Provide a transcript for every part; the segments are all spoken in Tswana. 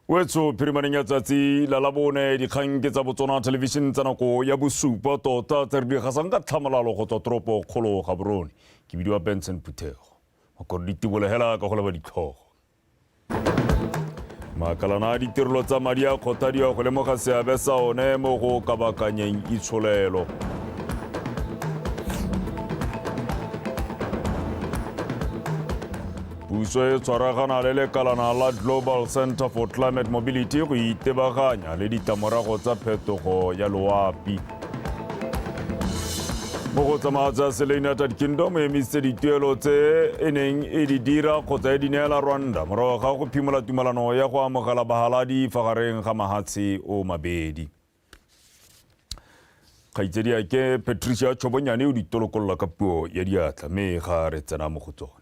Wetso phirimaneng ya tsatsi la labone dikgang ke tsa Botswana Television tsa nako ya bosupa tota tse re di gasang ka tlhamalalo go tswa toropo kgolo Gaborone. Ke bidiwa Benson Phuthego. Makoro di tibolegela ka go leba ditlhogo. Makalana a ditirelo tsa madi a kgothadiwa go lemoga seabe sa one mo go kabakanyeng itsholelo. Puso e tshwaragana le lekalana la Global Center for Climate Mobility go itebaganya le ditlamorago tsa phetogo ya loapi. Mo go tsamaya sele United Kingdom e emisitse dituelo tse e neng e di dira kgotsa e di neela Rwanda morago ga go phimola tumalano ya go amogela bahaladi fa gareng ga mahatshe o mabedi. Kgaitsediake Patricia Chobonyane o di tolokolola ka puo ya diatla mme ga re tsena mo go tsone.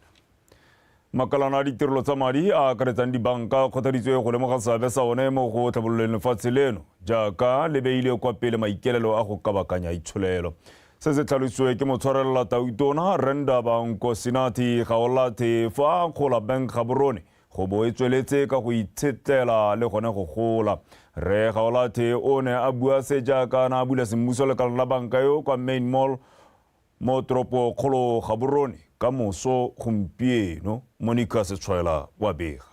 Makalana a ditirelo tsa madi a akaretsang dibanka a kgothaditswe go lemoga seabe sa one mo go tlhabololeng lefatshe leno jaaka le beile kwa pele maikelelo a go kabakanya itsholelo. Se se tlhalositswe ke motshwarelela tautona Rre Ndaba Nkosinathi Gaolathe fa a akgola Bank Gaborone go bo e tsweletse ka go itshetlela le gone go gola. Rre Gaolathe o ne a bua se jaaka a ne a bula semmuso lekala la banka eo kwa Main Mall Mo toropokgolo Gaborone ka moso gompieno, Monica Setshwaela wa bega.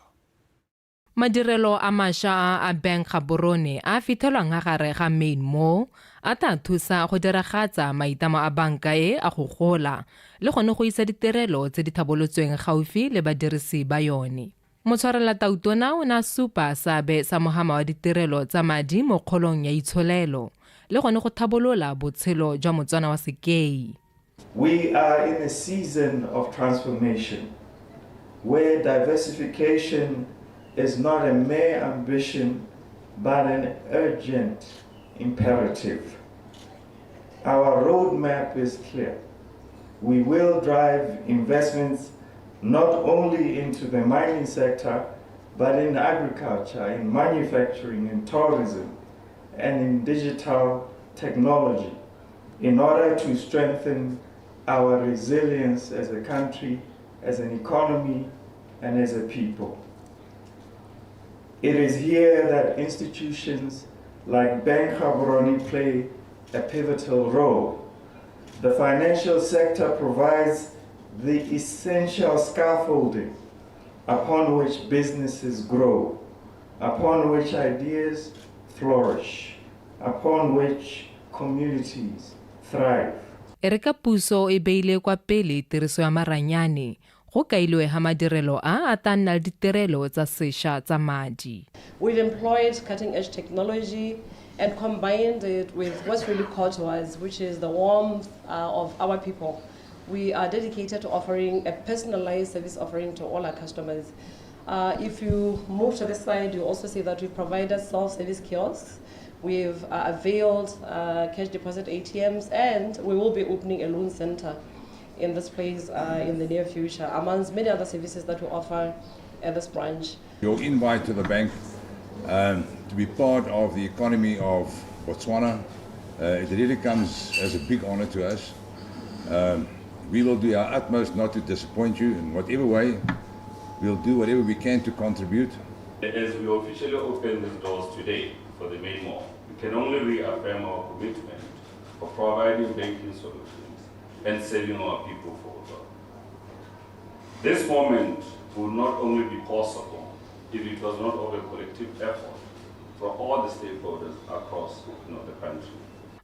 Madirelo a masha a a Bank Gaborone a a fithelwang ha gare ga Main Mall a tla thusa go diragatsa maitlamo a banka e a go gola le gone go isa ditirelo tse di thabolotsweng gaufi le badirisi ba yone. Motshwarela Tautona o ne a supa seabe sa mohama wa ditirelo tsa madi mo kgolong ya itsholelo le gone go thabolola botshelo jwa Motswana wa sekei. We are in a season of transformation where diversification is not a mere ambition but an urgent imperative. Our roadmap is clear. We will drive investments not only into the mining sector, but in agriculture, in manufacturing, in tourism, and in digital technology in order to strengthen our resilience as a country, as an economy, and as a people. It is here that institutions like Bank Gaborone play a pivotal role. The financial sector provides the essential scaffolding upon which businesses grow, upon which ideas flourish, upon which communities thrive. E re ka puso e beile kwa pele tiriso ya maranyane, Go kailwe ha madirelo a a tla nna le ditirelo tsa sesha tsa madi. We've employed cutting edge technology and combined it with what's really core to us, which is the warmth of our people. We are dedicated to offering a personalized service offering to all our customers. If you move to this side, you also see that we've provided self-service kiosks. We've availed cash deposit ATMs, and we will be opening a loan center in this place in the near future, amongst many other services that we offer at this branch. Your invite to the bank to be part of the economy of Botswana, it really comes as a big honor to us. We will do our utmost not to disappoint you in whatever way. We'll do whatever we can to contribute. As we officially open these doors today for the main mall, we can only reaffirm our commitment for providing banking solutions and serving our people for well. This moment would not only be possible if it was not of a collective effort from all the stakeholders across the country.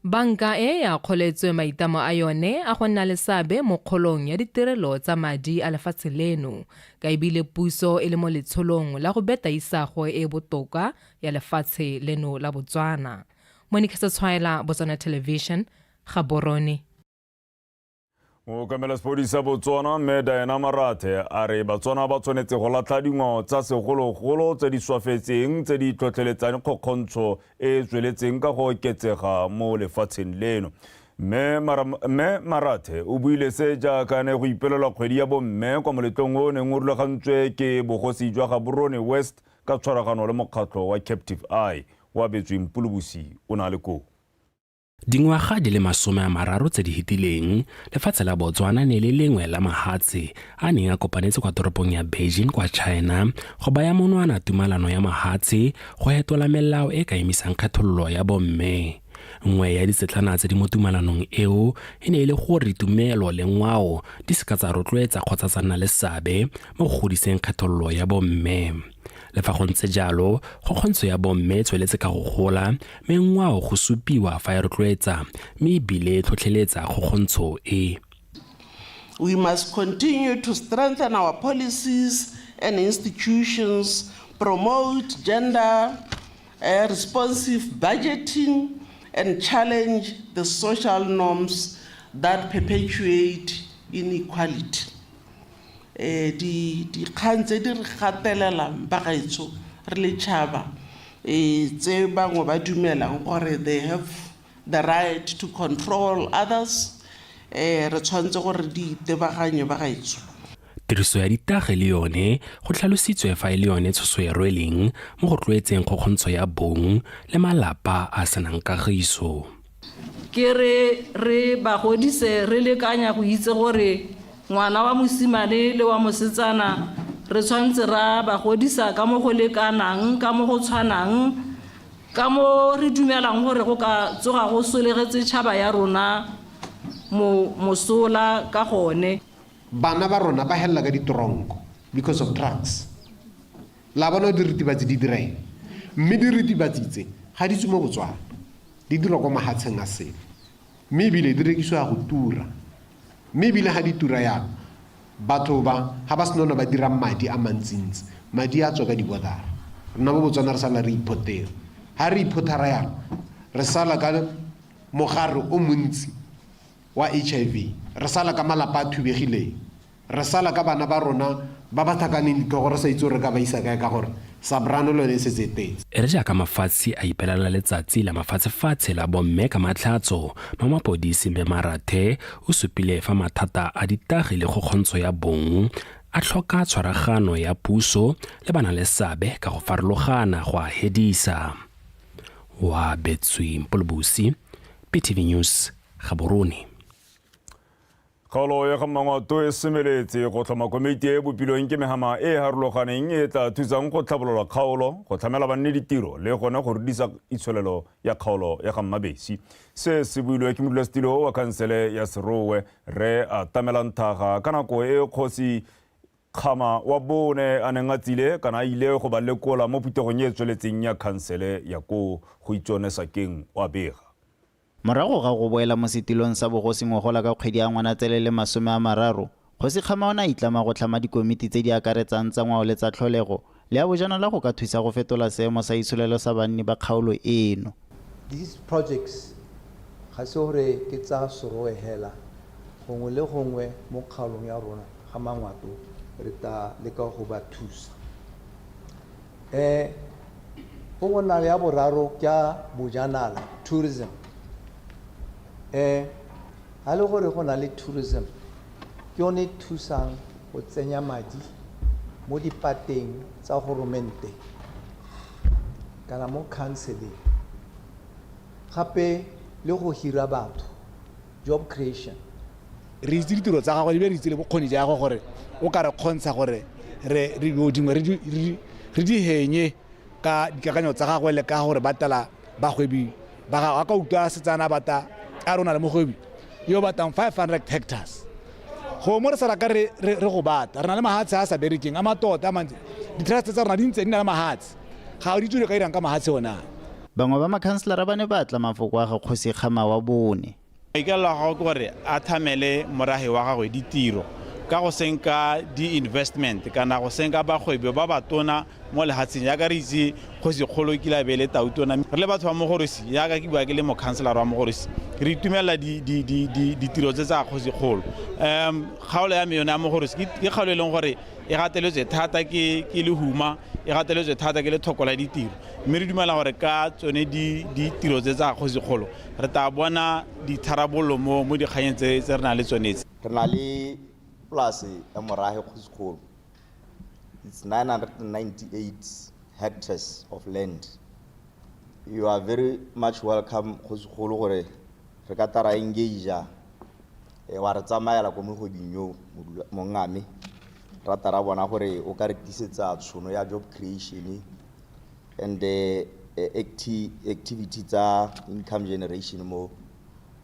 Banka e e akgoletswe maitlamo a yone a go nna le seabe mo kgolong ya ditirelo tsa madi a lefatshe leno ka e bile puso e le mo letsholong la go beta isago e e botoka ya lefatshe leno la Botswana. Monica Setshwaela, Botswana Television, Gaborone. Mookamela sepodisa Botswana Mme Diana Marathe a re Batswana ba tshwanetse go latlha dingwao tsa segologolo tse di swafetseng tse di tlhotlheletsang kgokgontsho e e tsweletseng ka go oketsega mo lefatsheng leno. Mme Marathe o buile se jaaka ne go ipelelwa kgwedi ya bomme kwa moletlong o o neng o rulagantswe ke bogosi jwa Gaborone West ka tshwaragano le mokgatlho wa Captive Eye o abetsweng Pulubusi o ne a le koo. Dingwaga di le 30 tse di fetileng, lefatshe la Botswana ne le lengwe la mahatshe a neng a kopanetse kwa toropong ya Beijing kwa China go baya monwana tumalano ya mahatshe go hetola melao e ka emisang kgethololo ya bomme. Nngwe ya ditsetlana tse di mo tumalanong eo e ne e le gore tumelo le ngwao di seka tsa rotloetsa kgotsa tsa nna le seabe mo go godiseng kgethololo ya bomme. Le fa go ntse jalo, kgokgontsho ya bomme e tsweletse ka go gola, mme ngwao go supiwa fa e rotloetsa mme ebile e tlhotlheletsa kgokgontsho e. We must continue to strengthen our policies and institutions, promote gender responsive budgeting, and challenge the social norms that perpetuate inequality. Di dikgang tse di re gatelelang bagaetsho re le tšhaba tse bangwe ba dumelang gore they have the right to control others, re tshwanetse gore di itebaganye, bagaetsho. Tiriso ya ditagi le yone go tlhalositswe fa e le yone tshoso e rweleng mo go rotloetseng kgokgontsho ya bong le malapa a senang kagiso. Ke re re ba godise re lekanya go itse gore ngwana wa mosimane le wa mosetsana re tshwanetse ra ba godisa ka mo go lekanang, ka mo go tshwanang, ka mo re dumelang gore go ka tsoga go solegetse tšhaba ya rona mo mosola ka gone. Bana ba rona ba helela ka ditronko because of drugs. La bona diritibatsi di dira eng? Mme diritibatsi tse ga di tswe mo Botswana, di dirwa kwa mahatsheng a sele, mme ebile di rekisiwa go tura, mme ebile ga di tura yalo batho ba ga ba senona ba dira madi a mantsintsi, madi a tswa ka di-border-a. Rona mo Botswana re sala re iphotela, ga re iphothara yalo re sala ka mogare o montsi wa HIV, re sala ka malapa a thubegileng, re sala ka bana ba rona ba ba tlhakaneng ditlhogo re sa itse gore re ka ba isa kae ka gore Sabrano le yone e setse e tetse. E re jaaka mafatshe a ipelela letsatsi la mafatshefatshe la bomme ka Matlhatso, Mamapodisi Mme Marathe o supile fa mathata a ditagi le kgokgontsho ya bong a tlhoka tshwaragano ya puso le banaleseabe ka go farologana go a hedisa. Wa Betswi Mpolobusi, BTV News, Gaborone. Kgaolo ya ga Mmangwato e semeletse go tlhoma komiti e e bopilweng ke mehama e e harologaneng e e tla thusang go tlhabolola kgaolo, go tlhamela banni ditiro le gone go rudisa itsholelo ya kgaolo ya ga Mmabesi. Se se builwe ke modulasetilo wa khansele ya Serowe, Rre Atamelang Thaga, ka nako e kgosi Kgama wa bone a neng a tsile kana a ile go ba lekola mo phuthegong e e tsweletseng ya khansele ya koo. Go itsone Sakeng o a bega. Morago ga go boela mo setilong sa bogosi ngogola ka kgwedi ya Ngwanatsele le 30, Kgosi Kgama o ne a itlama go tlhama dikomiti tse di akaretsang tsa ngwao le tsa tlholego le ya bojanala go ka thusa go fetola seemo sa itsholelo sa banni ba kgaolo eno. These projects ga se gore ke tsa Serowe hela, gongwe le gongwe mo kgaolong ya rona ga Mangwato re tlaa leka go ba thusa. Go go na ya boraro ke ya bojanala, tourism. Ha le gore go na le tourism, ke yone e thusang go tsenya madi mo dipateng tsa goromente kana mo council-eng, gape le go hira batho, job creation. Re itse ditiro tsa gagwe ebile re itse le bokgoni jwa gagwe gore o ka re kgontsha gore re dilo dingwe re di henye ka dikakanyo tsa gagwe le ka gore batela bagwebi ba gagwe. A ka utlwa setsana a bata a re o na le mogwebi yo o batang 500 hectares, go mo re sa raka re go bata. Re na le mahatshe a sa berekeng a matota a mantsi, di-trust tsa rona di ntse di na le mahatshe, ga di tswe ka irang ka mahatshe ona. Bangwe ba makhanselara ba ne ba atla mafoko a ga Kgosi Kgama wa bone. Maikaelelo a gagwe ke gore a thamele morahe wa gagwe ditiro ka go senka di-investment kana go senka bagwebi ba batona mo lehatsheng. Jaaka re itse kgosi kgolo kile a be le tautona, re le batho ba Mogorosi, jaaka ke bua ke le mokhanselara wa Mogorosi, re itumelela ditiro tse tsa kgosi kgolo. Kgaolo ya me yone ya Mogorosi ke kgaolo e leng gore e gateletswe thata ke lehuma, e gateletswe thata ke lethoko la ditiro, mme re dumela gore ka tsone ditiro tse tsa kgosi kgolo re tla bona ditharabololo mo dikganyeng tse re nang le tsone tse. Re na le polase ya morahe kgosi kgolo, it's 998 hectares of land. You are very much welcome kgosi kgolo gore Re ka tla ra engage-a wa re tsamaela ko mogwebing yo mongame ra tla ra bona gore o ka re tlisetsa tšhono ya job creation and activity tsa income generation mo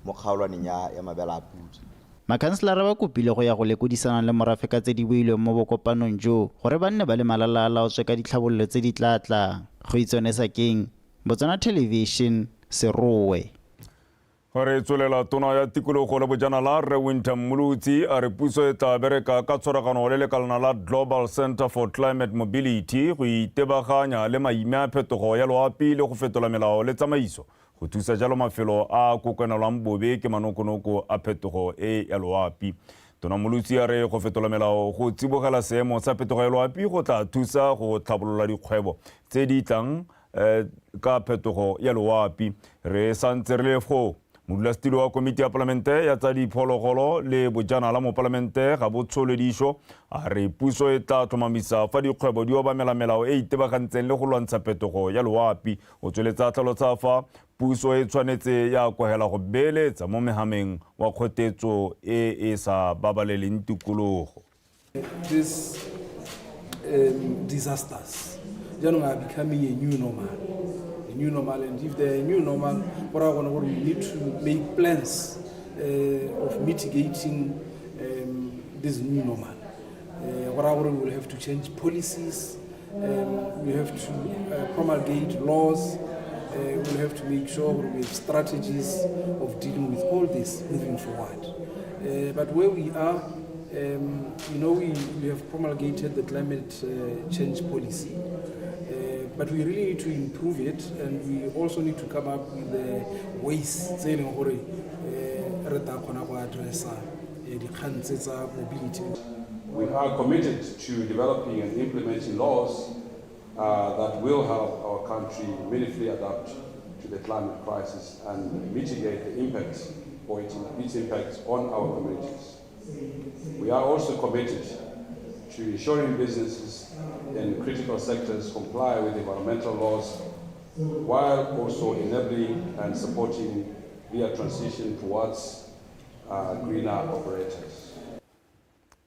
mo kgaolwaneng ya ya mabela a pudi. Makhanselara ba kopile go ya go lekodisana le morafe ka tse di builweng mo bokopanong joo gore ba nne ba le malala-a-laotswe ka ditlhabololo tse di tla tlang. Goitseone Sakeng, Botswana Television, Serowe. Fa re tswelela, tona ya tikologo le bojanala Rre Wynter Mmolotsi a re puso e tla bereka ka tshwaragano le lekalana la Global Centre for Climate Mobility go itebaganya le maime a phetogo ya loapi le go fetola melao le tsamaiso go thusa jalo mafelo a a kokoanelwang bobe ke manokonoko a phetogo e ya loapi. Tona Mmolotsi a re go fetola melao go tsibogela seemo sa phetogo ya loapi go tla thusa go tlhabolola dikgwebo tse di tlang ka phetogo ya loapi. Re santse re le foo, modulasetilo wa komiti ya palamente ya tsa diphologolo le bojanala mo palamente Gabotsholwe Disho a re puso e tla tlhomamisa fa dikgwebo di obamela melao e e itebagantseng le go lwantsha phetogo ya loapi. O tsweletse a tlhalosa fa puso e tshwanetse ya kogela go beeletsa mo mehameng wa kgotetso e e sa babaleleng tikologo. These disasters jaanong are becoming a new normal, a new normal, and if they're a new normal, go raya gone gore we need to make plans of mitigating this new normal. Go raya gore we will have to change policies, we have to promulgate laws, we will have to make sure we have strategies of dealing with all this moving forward. But where we are, we have promulgated the climate change policy, but we really need to improve it, and we also need to come up with the ways tse e leng gore re tla kgona go addressa dikgang tse tsa mobility. We are committed to developing and implementing laws that will help our country meaningfully adapt to the climate crisis and mitigate the impacts or its impacts on our communities. We are also committed to ensuring businesses in critical sectors comply with environmental laws, while also enabling and supporting their transition towards greener operators.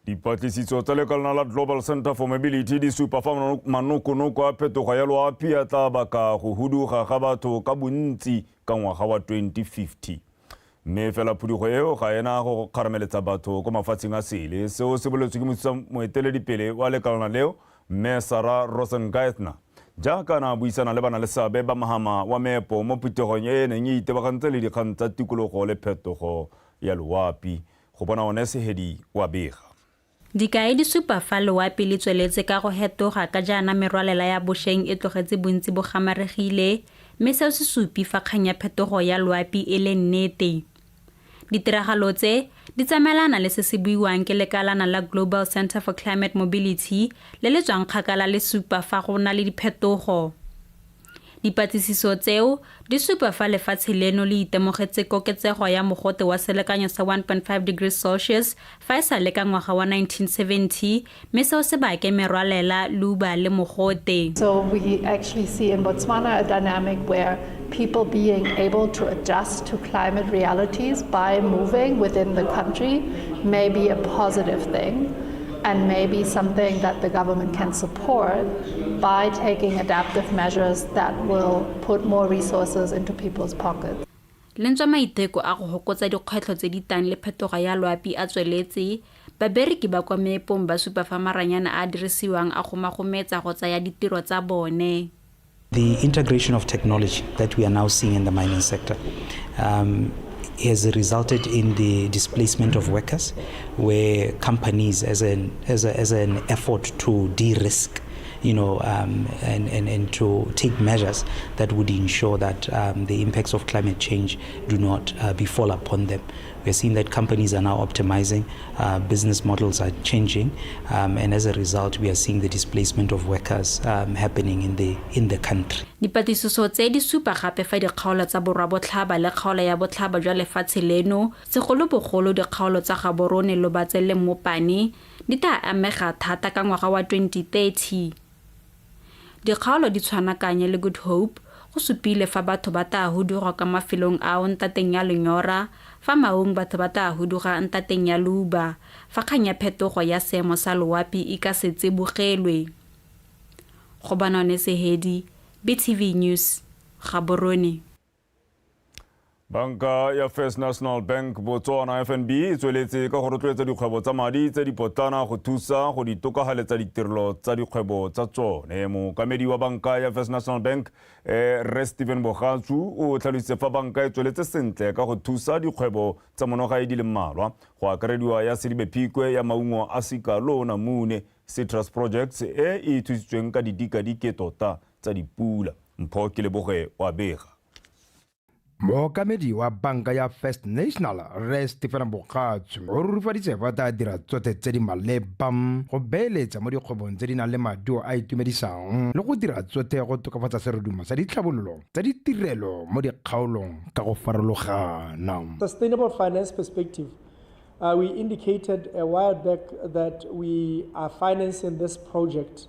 Dipatlisiso tsa lekalana la Global Centre for Mobility di supa fa manokonoko a phetogo ya loapi a tla baka go huduga ga batho ka bontsi ka ngwaga wa 2050. Mme fela phudugo eo ga ena go kgarameletsa batho ko mafatsheng a sele. Seo se boletswe ke mothusa moeteledipele wa lekalana leo, mme Sarah Rosengaithner, jaaka na buisana le bana le seabe ba mohama wa meepo mo phuthegong e e neng e itebagantse le dikgang tsa tikologo le phetogo ya loapi. Go bona one Sehedi wa bega. Dikai di supa fa loapi le tsweletse ka go hetoga ka jaana merwalela ya bošeng e tlogetse bontsi bo gamaregile, mme seo se supi fa kgang ya phetogo ya loapi e le nnete. Ditiragalo tse di tsamaelana le se se buiwang ke lekalana la Global Centre for Climate Mobility le le tswang kgakala le supa fa go na le diphetogo. Dipatlisiso tseo di supa fa lefatshe leno le itemogetse koketsego ya mogote wa selekanyo sa 1.5 degrees Celsius fa e sa le ka ngwaga wa 1970, mme seo se bake merwalela, leuba le mogote. So we actually see in Botswana a dynamic where people being able to adjust to climate realities by moving within the country may be a positive thing and maybe something that the government can support by taking adaptive measures that will put more resources into people's pockets. Le ntswa maiteko a go hokotsa dikgwetlho tse di tang le phetogo ya loapi a tsweletse, babereki ba kwa meepong ba supa fa maranyane a a dirisiwang a gomagometsa go tsaya ditiro tsa bone. The integration of technology that we are now seeing in the mining sector has resulted in the displacement of workers, where companies, as an effort to de-risk, and to take measures that would ensure that the impacts of climate change do not befall upon them. We're seeing that companies are now optimizing, business models are changing, and as a result, we are seeing the displacement of workers happening in the country. Dipatlisiso tse di supa gape fa dikgaolo tsa borwa botlhaba le kgaolo ya botlhaba jwa lefatshe leno, segolobogolo dikgaolo tsa Gaborone, Lobatse le Mopane, di tla amega thata ka ngwaga wa 2030. Dikgaolo di tshwana Kanye le Good Hope go O supile fa batho ba taa huduga kwa mafelong ao ntateng ya lenyora, fa Maung batho ba taa huduga ntateng ya leuba, fa kgang ya phetogo ya seemo sa loapi e ka se tsibogelwe. Gobanone Sehedi, BTV News, Gaborone. Banka ya First National Bank Botswana FNB e tsweletse ka go rotloetsa dikgwebo tsa madi tse dipotlana go thusa go di tokagaletsa ditirelo tsa dikgwebo tsa tsone. Mookamedi wa banka ya First National Bank Rre Stephen Bogatsu o tlhalositse fa banka e tsweletse sentle ka go thusa dikgwebo tsa monogae di le mmalwa go akarediwa ya Selibe Phikwe ya maungo a sika lo namune Citrus Projects e e thusitsweng ka didikadike tota tsa dipula. Mpho Keleboge wa bega. Mookamedi wa banka ya First National Rre Stephen Bogatsu o rurifaditse fa tla dira tsotlhe tse di maleba go beeletsa mo dikgwebong tse di nang le maduo a itumedisang le go dira tsotlhe go tokafatsa serodumo sa ditlhabololo tsa ditirelo mo dikgaolong ka go farologana. Sustainable finance perspective, we indicated a while back that we are financing this project,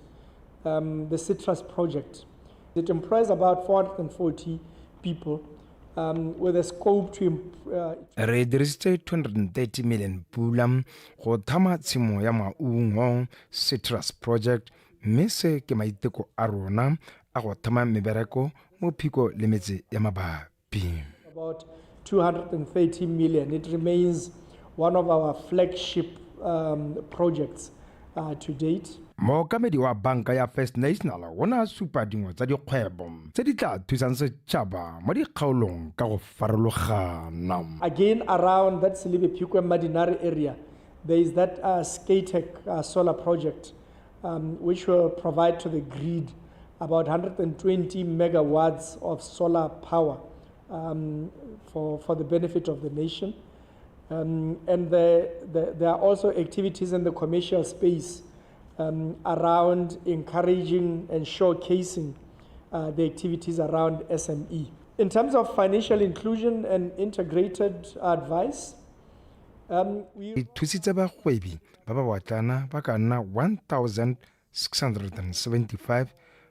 the Citrus project. It employs about 440 people with a scope to Re dirisitse 230 million pula go thama tshimo ya maungo Citrus project mme se ke maiteko a rona a go thama mebereko mo Phiko le metse ya mabapi. About 230 million. It remains one of our flagship projects to date. Mookamedi wa banka ya First National o ne a supa dingwe tsa dikgwebo tse di tla thusang setšhaba mo dikgaolong ka go farologana. Again, around that Selibe Phikwe Madinare area, there is that Scatec solar project, which will provide to the grid about 120 megawatts of solar power for the benefit of the nation. And there are also activities in the commercial space around encouraging and showcasing the activities around SME. In terms of financial inclusion and integrated advice, we E thusitse bagwebi ba ba batlana ba ka nna 1675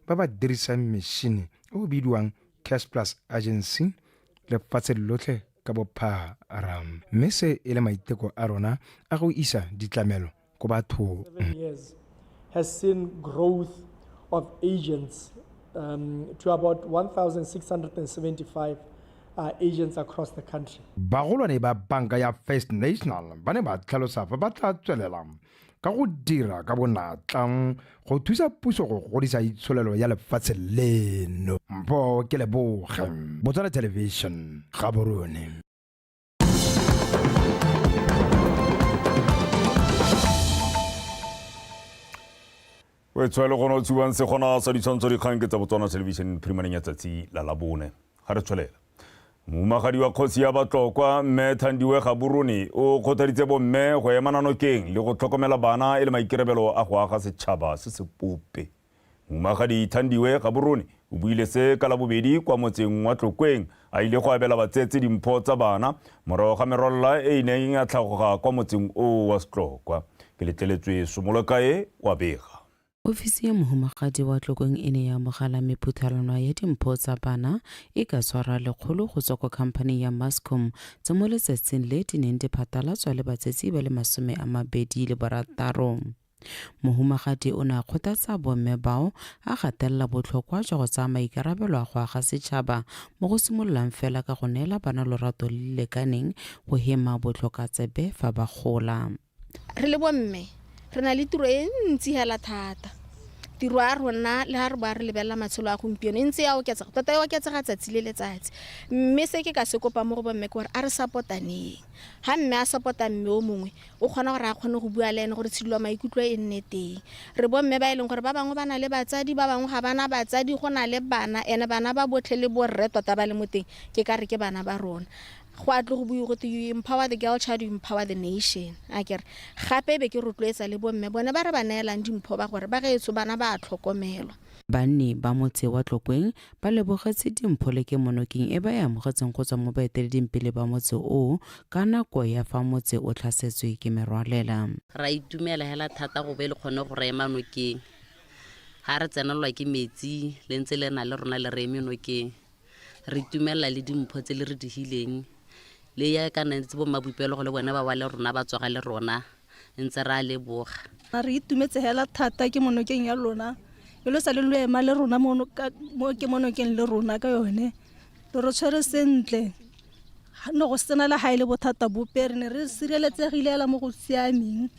ba ba dirisang mešhini e o bidiwang Cash Plus Agency lefatshe lotlhe ka bophara, mme se e le maiteko a rona a go isa ditlamelo ko bathong. 7 years has seen growth of agents to about 1,675 agents across the country. Bagolwane ba banka ya First National ba ne ba tlhalosa fa ba tla tswelela ka go dira ka bonatla go thusa puso go godisa itsholelo ya lefatshe leno. Mpho Keleboge, Botswana Television, Gaborone. O e tshwaele gone o tsubang segona sa ditshwantsho dikgang ke tsa Botswana Television phirimaneng ya tsatsi la Labone. Ga re tswelela. Mohumagadi wa kgosi ya Batlokwa Mme Thandiwe Gaborone o kgothaditse bomme go ema nokeng le go tlhokomela bana e le maikerebelo a go aga setšhaba se se pope. Mohumagadi Thandiwe Gaborone o buile se ka Labobedi kwa motseng wa Tlokweng a ile go abela batsetse dimpho tsa bana morago ga merwalela e e neng ya tlhagoga kwa motseng oo wa Setlokwa. Ke letleletswe Somolokae wa bega. Ofisi ya mohumagadi wa Tlokweng e ne ya amogela mephuthelwana ya dimpho tsa bana e ka tshwara 100 go tswa kwa khamphaning ya Mascom tse mo letsatsing le di neng di phatalatswa le batsetsi ba le 26. Mohumagadi o ne a kgothatsa bomme bao a gatelela botlhokwa jwa go tsaya maikarabelo a go aga setšhaba mo go simololang fela ka go neela bana lorato le le lekaneng go hema botlhokatsebe fa ba gola. Re le bomme re na le tiro e ntsi hela thata. Tiro ya rona le ha re boa re lebelela matshelo a gompieno e ntse ya oketsega, tota e oketsega tsatsi le letsatsi. Mme se ke ka se kopang mo go bomme ke gore a re supportaneng. Ha mme a support-a mme o mongwe, o kgona gore a kgone go bua le ene gore tshidilo maikutlo e nne teng. Re bomme ba e leng gore ba bangwe ba na le batsadi, ba bangwe ga bana batsadi, go na le bana, ene bana ba botlhe le borre tota ba le mo teng, ke ka re ke bana ba rona. Go a tle go bue gote you empower the girl child, you empower the nation. A ke re gape be ke rotloetsa le bomme bone ba re ba neelang dimpho ba gore ba gaetsho bana ba a tlhokomelwa. Banni ba motse wa Tlokweng ba lebogetse dimpho le kemonokeng e ba e amogetseng go tswa mo baeteleding pele ba motse oo ka nako ya fa motse o tlhasetswe ke merwalela. Ra itumela hela thata go be le kgone go re ema nokeng. Ha re tsenelwa ke metsi le ntse le na le rona le re eme nokeng. Re itumelela le dimpho tse le re dihileng le ya ka nna ntse bo mmaboipelo go le bone ba wa le rona ba tswaga le rona ntse re a leboga. Re itumetse hela thata ke monokeng ya lona e lo sa le lo ema le rona mo ke monokeng le rona ka yone lo re tshwere sentle ne go sena le ga e le bothata bope re ne re sireletsegile hela mo go siameng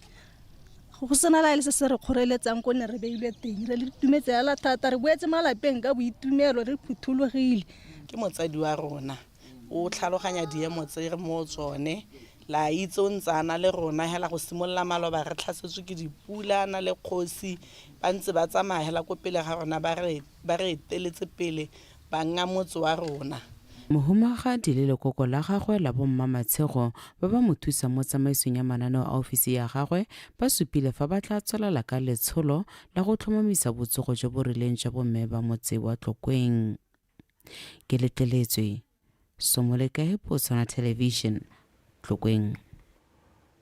go sena le ha e le se se re kgoreletsang ko ne re beilwe teng re le itumetse hela thata re boetse malapeng ka boitumelo re phuthologile. Ke motsadi wa rona o tlhaloganya diemo tse re mo tsone la itse o ntse a na le rona hela go simolola maloba re tlhasetswe ke dipula na le kgosi ba ntse ba tsamaya hela ko pele ga rona ba re eteletse pele ba nga motse wa rona. Mohumagadi le lekoko la gagwe la bommamatshego ba ba mo thusang mo tsamaisong ya mananeo a ofisi ya gagwe ba supile fa ba tla tswelela ka letsholo la go tlhomamisa botsogo jo bo rileng jwa bomme ba motse wa Tlokweng. Ke letleletswe Somolekae, Botswana Television, Tlokweng.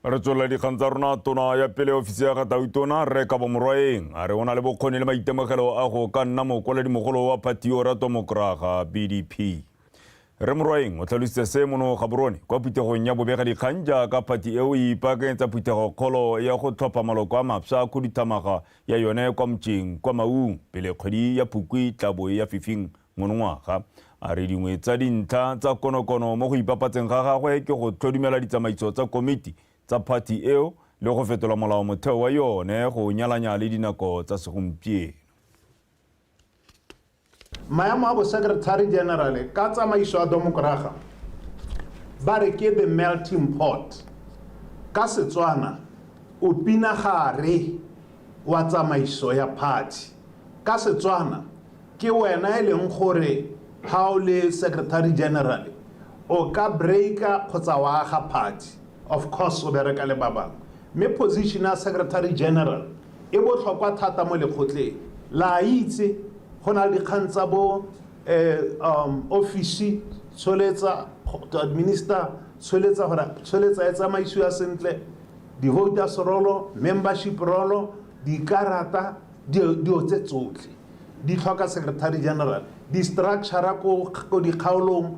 Re tswelela dikgang tsa rona. Tona ya pele ofisi ya ga Tautona Rre Kabo Morwaeng a re o na le bokgoni le maitemogelo a go ka nna mokwaledimogolo wa phathi yo ratwa mokraga BDP. Rre Morwaeng o tlhalositse se mono Gaborone kwa phuthegong ya bobegadikgang jaaka phathi eo e ipaakanyetsa phuthegokgolo ya go tlhopha maloko a mafsa a khuduthamaga ya yone kwa Motjeng kwa Maung pele kgwedi ya Phukwi tla bo e ya fifing monongwaga. A re dingwe tsa dintlha tsa konokono mo go ipapatseng ga gagwe ke go tlhodumela ditsamaiso tsa komiti tsa phathi eo le go fetola molao motheo wa yone go nyalanya le dinako tsa segompieno. Maemo a bo Secretary General ka tsamaiso ya Domokraga ba re ke the melting pot. Ka Setswana o pinagare wa tsamaiso ya party. Ka Setswana ke wena e leng gore ha o le Secretary General o ka breaka kgotsa wa aga party. Of course o bereka le ba bangwe. Mme position ya Secretary General e botlhokwa thata mo lekgotleng. La itse go na le dikgang tsa bo office tsholetsa to administer tsholetsa gore tsholetsa e tsamaisiwa sentle, di-voters roll, membership roll, dikarata, dilo tse tsotlhe di tlhoka Secretary General, di-structure ko dikgaolong,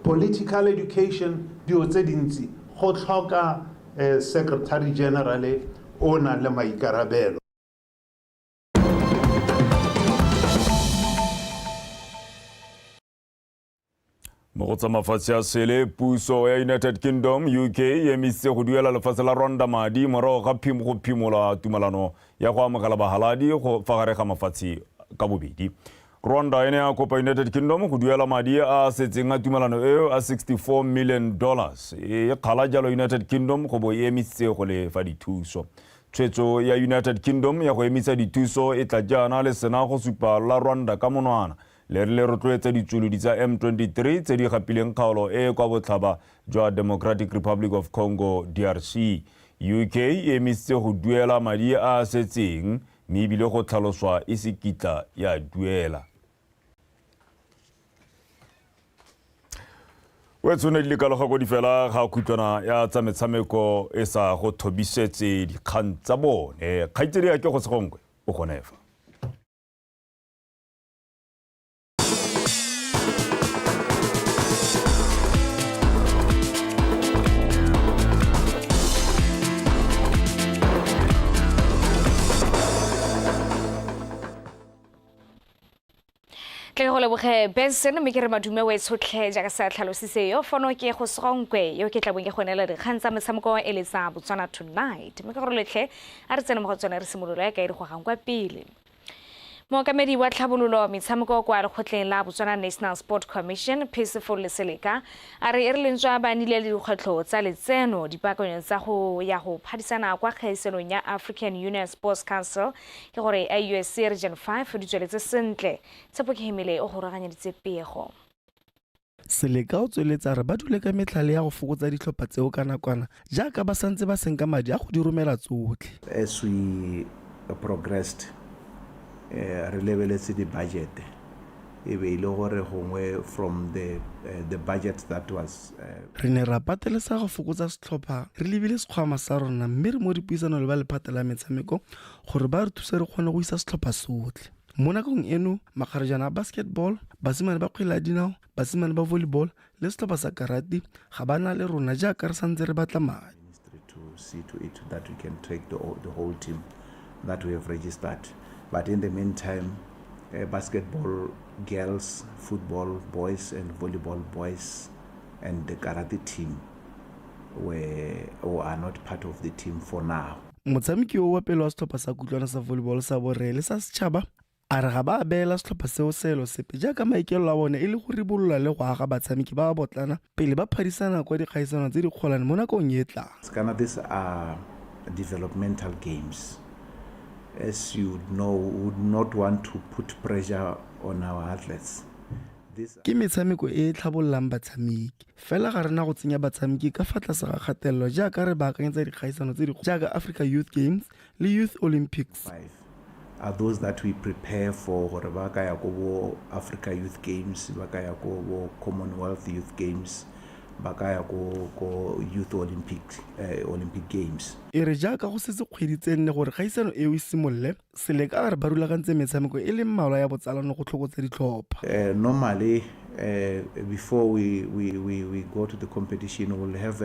political education, dilo tse dintsi go tlhoka Secretary General o nang le maikarabelo. Mo go tsa mafatshe a sele, puso ya United Kingdom UK e emisitse go duela lefatshe la Rwanda madi morago ga go phimola tumalano ya go amogela bahaladi go fa gare ga mafatshe ka bobedi. Rwanda e ne ya kopa United Kingdom go duela madi a a setseng a tumalano eo a $64 million. E kgala jalo United Kingdom go bo e emisitse go lefa dithuso. Tshwetso ya United Kingdom ya go emisa dithuso e tla jaana le sena go supa la Rwanda ka monwana le re le rotloetsa ditsulodi tsa M23 tse di gapileng kgaolo e kwa botlhaba jwa Democratic Republic of Congo DRC. UK e emisitse go duela madi a a setseng mme ebile go tlhaloswa e se kitla ya duela. O tshwane di lekalo ga di fela ga khutlwana ya tsa metshameko e sa go thobisetse dikgang tsa bone. Kgaitsedi ya ke go segonkwe o gone fa. Tle go leboge Benson mme ke re madume o e tshotlhe jaaka sa tlhalositse yo fono ke go segonkwe yo ke tla bong ke go neela dikgang tsa metshameko e le tsa Botswana Tonight mme ka gore letlhe a re tsene mo go tsone re simolola ka e re gogang kwa pele. Mookamedi wa tlhabololo metshameko kwa lekgotleng la Botswana National Sport Commission Peaceful Leseleka a re e re lentswa ba nile le dikgwetlho tsa letseno dipaakanyo tsa go ya go phadisana kwa kgaisanong ya African Union Sports Council ke gore AUSC Region 5 di tsweletse sentle. Tshepo Kehemele o goraganyeditse pego. Seleka o tsweletsa re ba dule ka metlhale ya go fokotsa ditlhopha tseo ka nakwana jaaka ba santse ba senka madi a go di romela tsotlhe. As we progressed, re lebeletse di-budget e be ile gore gongwe from the budget that was Re ne ra pateletsa go fokotsa setlhopha re lebile sekgwama sa rona mme re mo dipuisano le ba lephata la metshameko gore ba re thuse re kgone go isa setlhopha sotlhe. Mo nakong eno, makgarejana a basketball, basimane ba kgwele ya dinao, basimane ba volleyball le setlhopha sa karate ga ba na le rona jaaka re santse re batla madi. To see to it that we can take the whole team that we have registered. But in the meantime, basketball girls, football boys and volleyball boys and the karate team were or are not part of the team for now. Motshameki o wa pele wa setlhopha sa Kutlwano sa volleyball sa borre le sa setšhaba a re ga ba a beela setlhopha seo seelo sepe jaaka maikaelelo a bone e le go ribolola le go aga batshameki ba ba botlana pele ba phadisana kwa dikgaisanong tse dikgolwane mo nakong e e tlang. Kana these are developmental games. As you know, we would not want to put pressure on our athletes. Ke metshameko e e tlhabololang batshameki. Fela ga re na go tsenya batshameki ka fa tlase ga kgatelelo jaaka re baakanyetsa dikgaisano tse di jaaka Africa Youth Games le Youth Olympics. Are those that we prepare for gore ba ka ya ko bo Africa Youth Games, ba ka ya ko bo Commonwealth Youth Games, ba ka ya ko Youth Olympic Games. E re jaaka go setse kgwedi tse nne gore kgaisano eo e simolole, Seleka a re ba rulagantse metshameko e le mmalwa ya botsalano go tlhokotsa ditlhopha. Normally, before we go to the competition, we'll have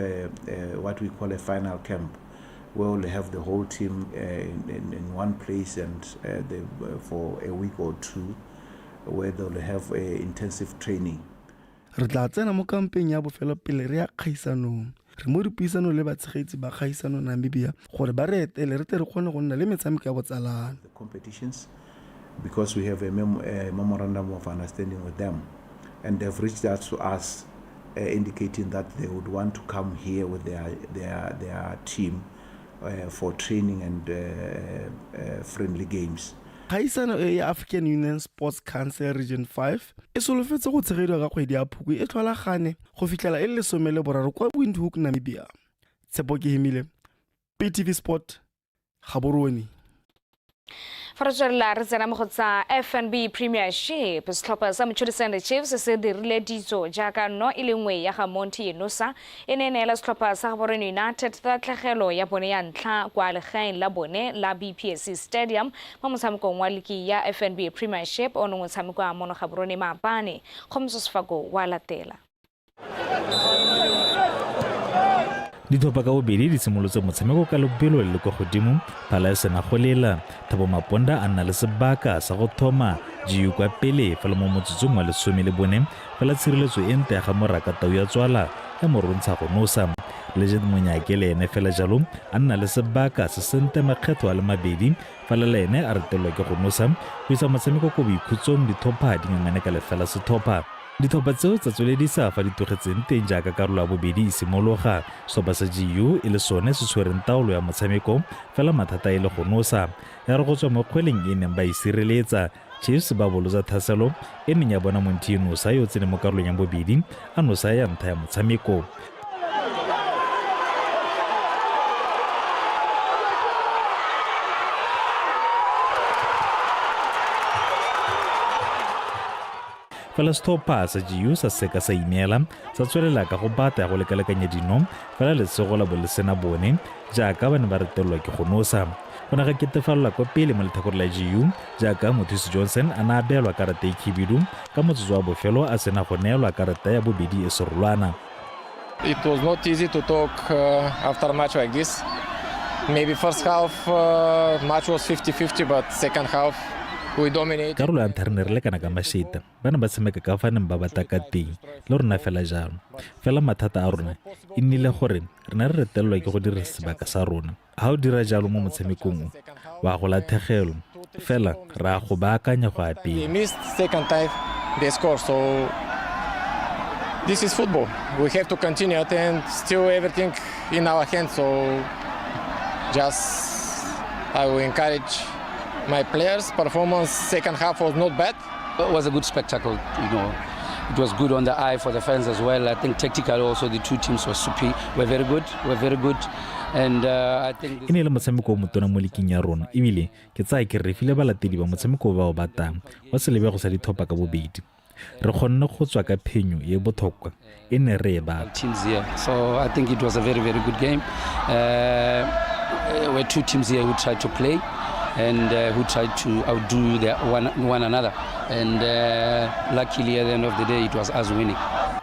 what we call a final camp, where we'll have the whole team in one place and for a week or two, where they'll have intensive training. Re tla tsena mo kampeng ya bofelo pele re ya kgaisanong. Re mo dipuisanong le batshegetsi ba kgaisano Namibia gore ba re etele re tle re kgone go nna le metshameko ya botsalano. The competitions, because we have a memorandum of understanding with them, and they've reached out to us, indicating that they would want to come here with their team for training and friendly games. Kgaisano e ya African Union Sports Council Region 5 e solofetse go tshegediwa ka kgwedi ya Phukwi e tlhola gane go fitlhela e le 13 kwa Windhoek, Namibia. Tshepo Kehemile, PTV Sport, Gaborone. Fa re tswelela re tsena mo go tsa FNB Premiership, setlhopha sa Mochudi Sunday Chiefs se dirile ditso jaaka no e le nngwe ya ga Monty Enosa e ne e neela setlhopha sa Gaborone United tatlhegelo ya bone ya ntlha kwa legaeng la bone la BPSC Stadium mo motshamekong wa liki ya FNB Premiership o neng o tshamekwa mono Gaborone maabane. Kgomotso Sefako wa latela. Ditlhopha ka bobedi di simolotse motshameko ka lobelo le le kwa godimo, phala e sena go lela. Thabo Maponda a nna le sebaka sa go thoma GU kwa pele fela mo motsotsong wa 14, fela tshireletso e ntle ya ga Moraka Tau ya tswala ya mo rontsha go nosa. Legend Monyake le ene fela jalo a nna le sebaka se sentle makgetho a le mabedi, fela le ene a retelelwa ke go nosa go isa motshameko ko boikhutsong ditlhopha di ngangane ka lefela setlhopha. Ditlhopha tseo tsa tsweledisa fa di tlogetseng teng jaaka karolo ya bobedi e simologa. Setlhopha sa GU e le sone se tshwereng taolo ya motshameko, fela mathata e le go nosa. Ya re go tswa mo kgweleng e neng ba e sireletsa, Chiefs ba bolotsa tlhaselo e neng ya bona Monty Nosa yo o tsene mo karolong ya bobedi a nosa ya ntlha ya motshameko. Fela setlhopha sa GU sa seka sa ineela, sa tswelela ka go bata ya go lekalekanya dino, fela lesego la bo le sena bone jaaka ba ne ba retelelwa ke go nosa. Go ne ga ketefalelwa kwa pele mo letlhakoreng la GU jaaka Mothusi Johnson a ne a beelwa karata e khibidu ka motsotso wa bofelo a sena go neelwa karata ya bobedi e serolwana. It was not easy to talk after a match like this. Maybe first half match was 50-50, but second half we dominated. Karolo ya ntlha re ne re lekana ka mašeta, ba ne ba tshameka ka fa neng ba batla ka teng, le rona fela jalo. Fela mathata a rona e nnile gore re ne re retelelwa ke go dirisa sebaka sa rona. Ha o dira jalo mo motshamekong o, wa go latlhegelwa, fela re a go baakanya go ya pele. They missed second time they score, so this is football. We have to continue it and still everything in our hands, so just I will encourage my players. Performance second half was not bad. It was a good spectacle, you know. It was good on the eye for the fans as well. I think tactically also the two teams were superior, were very good, were very good. And I think this E ne e le motshameko o motona mo liking ya rona, ebile ke tsaya ke re file balatedi ba motshameko ba o batang wa selebego sa ditlhopha ka bobedi. Re kgonne go tswa ka phenyo e botlhokwa e ne re e batla. Teams here. So I think it was a very, very good game. Were two teams here who tried to play. and who tried to outdo their one, one another. And luckily, at the end of the day, it was us winning.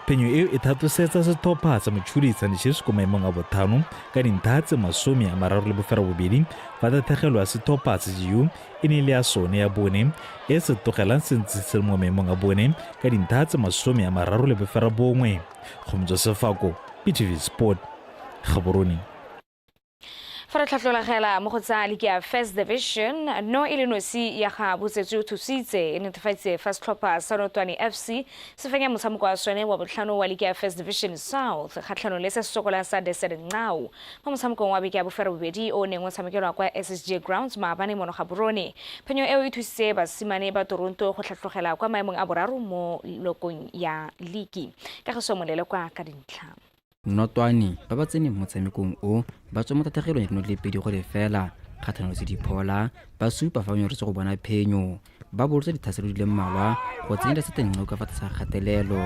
Phenyo eo e thatosetsa setlhopha sa Mochudi Sanishis ko maemong a bothano ka dintlha tse 38 fa tatlhegelo ya setlhopha sa GU e ne e le ya sone ya bone e se tlogelang se ntse se le mo maemong a bone ka dintlha tse 39. Kgomotso Sefako, BTV Sport, Gaborone. Fa re tlhatlolagela mo go tsa liki ya First Division, no e le nosi ya ga Botsetse o thusitse e netefaditse fa setlhopha sa Notwane FC se fenya motshameko wa sone wa botlhano wa liki ya First Division South kgatlhanong le se sokolang sa Desert Ncau mo motshamekong wa beke ya boferabobedi o neng o tshamekelwa kwa SSG Grounds maabane mono Gaborone. Phenyo eo e thusitse basimane ba Toronto go tlhatlogela kwa maemong a boraro mo lokong ya liki. Kagiso Molele kwa ka dintlha. Notwane ba ba tseneng motshamekong o ba tswa mo tatlhegelong ya dino di le 2-0 kgatlhanong le Diphola, ba supa fa ba nyoretswe go bona phenyo. Ba bolotsa ditlhaselo di le mmalwa go tsenya Desert Ncau ka fa tlase ga kgatelelo.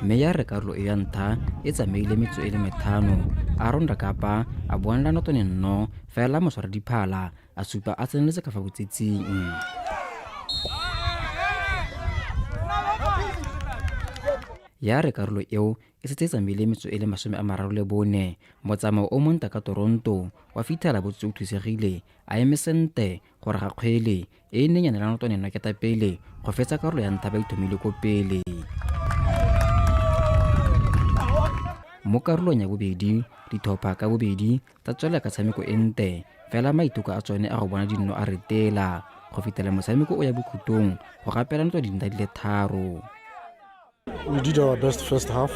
Mme ya re karolo e ya ntlha e tsamaile metsotso e le 5, Aaron Rakapa a boanela Notwane nno fela moswara diphala a supa a tseneletse ka fa botsetsing. Ya re karolo eo e setse e tsamaile metsotso e le 34, motsamao o monta ka Toronto wa fitlhela Botsetse o thusegile a eme sente gore ga kgwele e e neng ya neela Notwane nno ketapele go fetsa karolo ya ntlha ba ithomile ko pele. Mo karolong ya bobedi, ditlhopha ka bobedi tsa tswelela ka tshameko e nte, fela maiteko a tsone a go bona dinno a retela go fitlhela motshameko o ya bokhutong go gapela Notwane dintlha di le 3. We did our best first half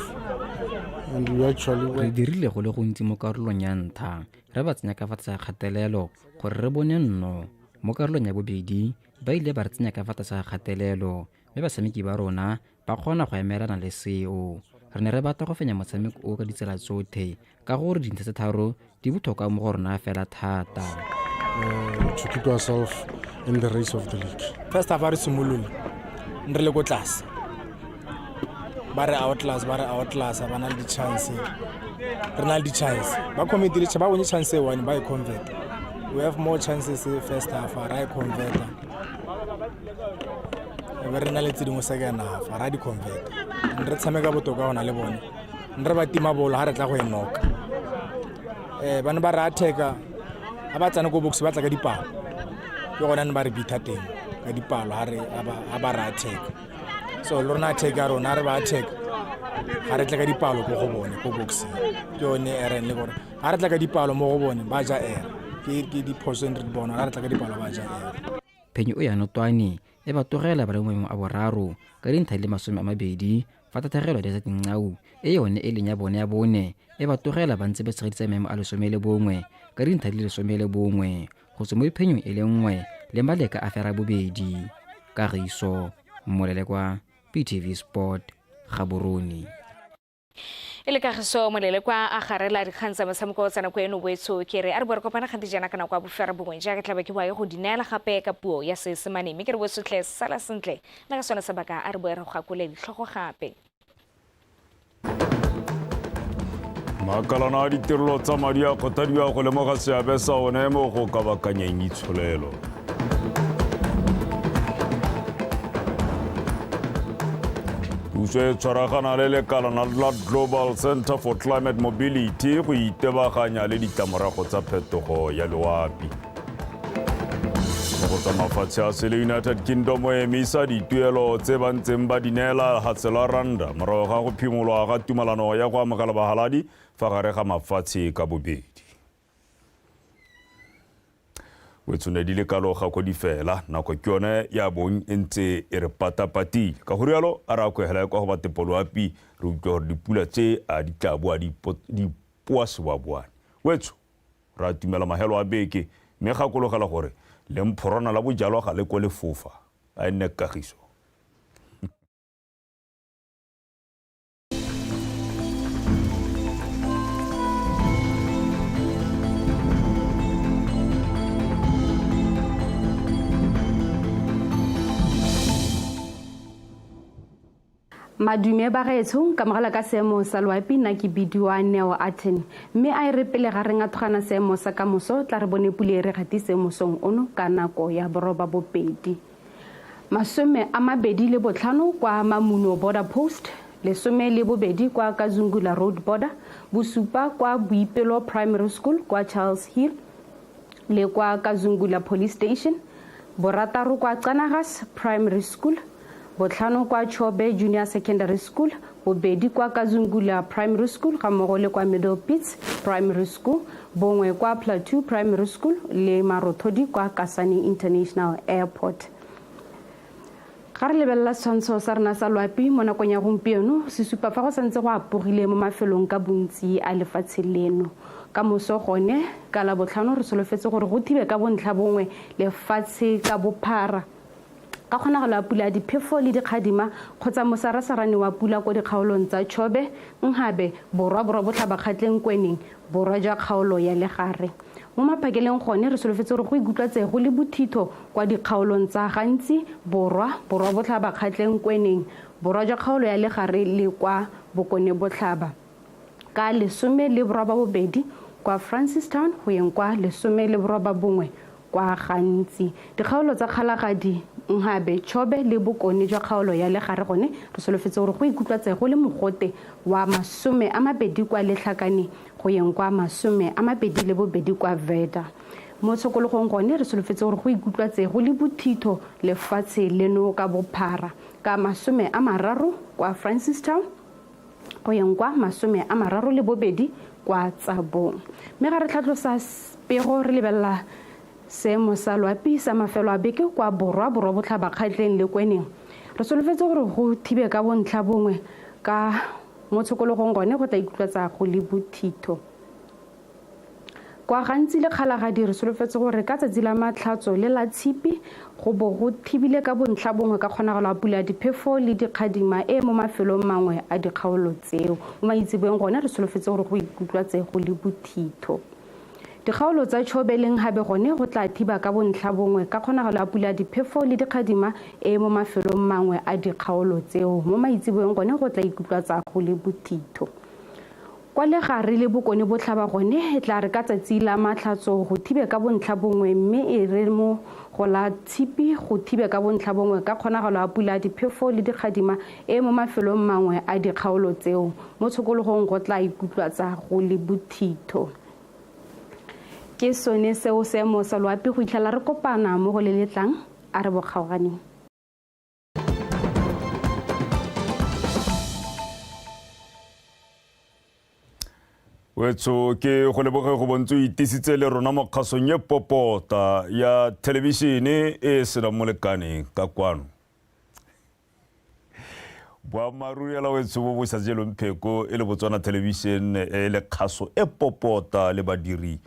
and we actually Re dirile go le gontsi mo karolong ya ntlha, re ba tsenya ka fa tlase ga kgatelelo gore re bone nno. Mo karolong ya bobedi, ba ile ba re tsenya ka fa tlase ga kgatelelo, mme batshameki ba rona ba kgona go emelana le seo. Re ne re batla go fenya motshameko o ka ditsela tsotlhe, ka gore dintlha tse 3 di botlhokwa mo go rona fela thata. To keep ourselves in the race of the league. First half re simolola re le ko tlase. Ba re outclass, ba re outclass, ba na le di-chance. Re na le di-chance. Ba committile, ba bone chance e one, ba e convert. We have more chances first half, ra e convert. E be re na le tse dingwe second half, ra di convert. Re tshameka botoka go na le bone. Re ba tima bolo ha re tla go e noka. Ba ne ba re attack-a, ha ba tsena ko box ba tla ka dipalo. Ke gona ne ba re beat-a teng ka dipalo ha re, ha ba re attack-a. So le rona attack ya rona, ha re ba attack, ga re tle ka dipalo ko go bone ko boxing. Ke yone error le gore ha re tla ka dipalo mo go bone ba ja error. Ke diphoso re di bona, ha re tla ka dipalo ba ja error. Phenyo e ya Notwane e ba tlogela ba le mo maemong a boraro ka dintlha di le 20 fa tatlhegelo ya Desert Ncau e yone e leng ya bone ya bone e ba tlogela ba ntse ba tshegeditse maemo a 11 ka dintlha di le 11 go tswa mo diphenyong e le 1 le maleka a fera bobedi. Kagiso Molele kwa BTV Sport, Gaborone. E le Kagiso Molele kwa a garela dikgang tsa motshameko tsa nako eno boetsho ke re a re bo re kopana gantsi jaana ka nako ya bofera bongwe jaaka tla be ke boa go di neela gape ka puo ya Seesemane, mme ke re boetshotlhe sala sentle nna ka sone sebaka a re boe re go gakole ditlhogo gape. Makalana a ditirelo tsa madi a kgothadiwa go lemoga seabe sa one mo go kabakanyeng itsholelo. Puso e tshwaragana le lekalana la Global Center for Climate Mobility go itebaganya le ditlamorago tsa phetogo ya loapi. Mo go tsa mafatshe a sele, United Kingdom o emisa dituelo tse ba ntseng ba di neela lehatshe la Rwanda morago ga go phimolwa ga tumalano ya go amogela bahaladi fa gare ga mafatshe ka bobedi. O tshwane di le kalo ga ko di fela, nako ke yone ya bong e ntse e re patapatile. Ka go rialo a re a kwegela kwa go ba tepoloapi re utlwe gore dipula tse a di tla boa di poa seboaboane. Wetsho re atumela mahelo a beke mme gakologela gore le mphorwana la bojalwa ga le ko lefofa, a e nne kagiso. Madume bagaetsho, nkamogela ka seemo sa loapi. Nna ke bidiwa Neo Aten, mme a e re pele ga re ngathogana seemo sa kamoso, tla re bone pule e re gatise mosong ono ka nako ya 8:30. 25 kwa Mamuno Border Post, 12 kwa Kazungula Road Border, 7 kwa Boipelo Primary School kwa Charles Hill le kwa Kazungula Police Station, 6 kwa Canagas Primary School, 5 kwa Chobe Junior Secondary School, 2 kwa Kazungula Primary School ga mmogo le kwa Middle Pits Primary School, 1 kwa Plateau Primary School le marothodi kwa Kasane International Airport. Ga re lebelela setshwantsho sa rena sa loapi mo nakong ya gompieno, se supa fa go santse go apogile mo mafelong ka bontsi a lefatshe leno. Ka moso gone ka Labotlhano re solofetse gore go thibe ka bontlha bongwe lefatshe ka bophara, ka kgonagalo ya pula ya diphefo le dikgadima kgotsa mosarasarane wa pula ko dikgaolong tsa Chobe, Nhabe, Borwa, Borwa Botlhaba, Kgatleng, Kweneng, Borwa jwa kgaolo ya Legare. Mo maphakeleng gone re solofetse gore go ikutlwatse go le bothitho kwa dikgaolong tsa Gantsi, Borwa, Borwa Botlhaba, Kgatleng, Kweneng, Borwa jwa kgaolo ya Legare le kwa Bokone Botlhaba. Ka 18 kwa Francistown go yeng kwa 19 kwa Gantsi. Dikgaolo tsa Kgalagadi, Nhabe, Chobe le Bokone jwa kgaolo ya Legare gone re solofetse gore go ikutlwatse go le mogote wa 20 kwa Letlhakane go yeng kwa 22 kwa Veda. Mo tshokologong gone re solofetse gore go ikutlwatse go le bothitho lefatshe leno ka bophara, ka 30 kwa Francistown go yeng kwa 32 kwa Tsabong. Mme ga re tlhatlosa pego re lebelela seemo sa loapi sa mafelo a beke kwa Borwa, Borwa Botlhaba, Kgatleng le Kweneng, re solofetse gore go thibe ka bontlha bongwe ka mo tshokologong gone go tla ikutlwatsa go le bothitho. Kwa Gantsi le Kgalagadi re solofetse gore ka tsatsi la Matlhatso le la Tshipi go bo go thibile ka bontlha bongwe ka kgonagalo ya pula ya diphefo le dikgadima e mo mafelong mangwe a dikgaolo tseo. Mo maitseboeng gone re solofetse gore go ikutlwatse go le bothitho. Dikgaolo tsa Chobe le Nhabe gone go tla thiba ka bontlha bongwe ka kgonagalo ya pula ya diphefo le dikgadima e mo mafelong mangwe a dikgaolo tseo. Mo maitseboeng gone go tla ikutlwatsa go le bothitho. Kwa Legare le Bokone Botlhaba gone e tla re ka tsatsi la Matlhatso go thibe ka bontlha bongwe, mme e re mo go la Tshipi go thibe ka bontlha bongwe ka kgonagalo ya pula ya diphefo le dikgadima e mo mafelong mangwe a dikgaolo tseo. Mo tshokologong go tla ikutlwatsa go le bothitho. Ke sone seo seemo sa loapi go itlhela re kopana mo go le letlang, a re bokgaoganeng. Wetso ke go leboge go bontse o itisitse le rona mo kgasong e popota ya thelebišene e senang molekane ka kwano. Boammaaruri ela wetso bo bo sa jelweng pheko e le Botswana Television e le kgaso e popota le badiri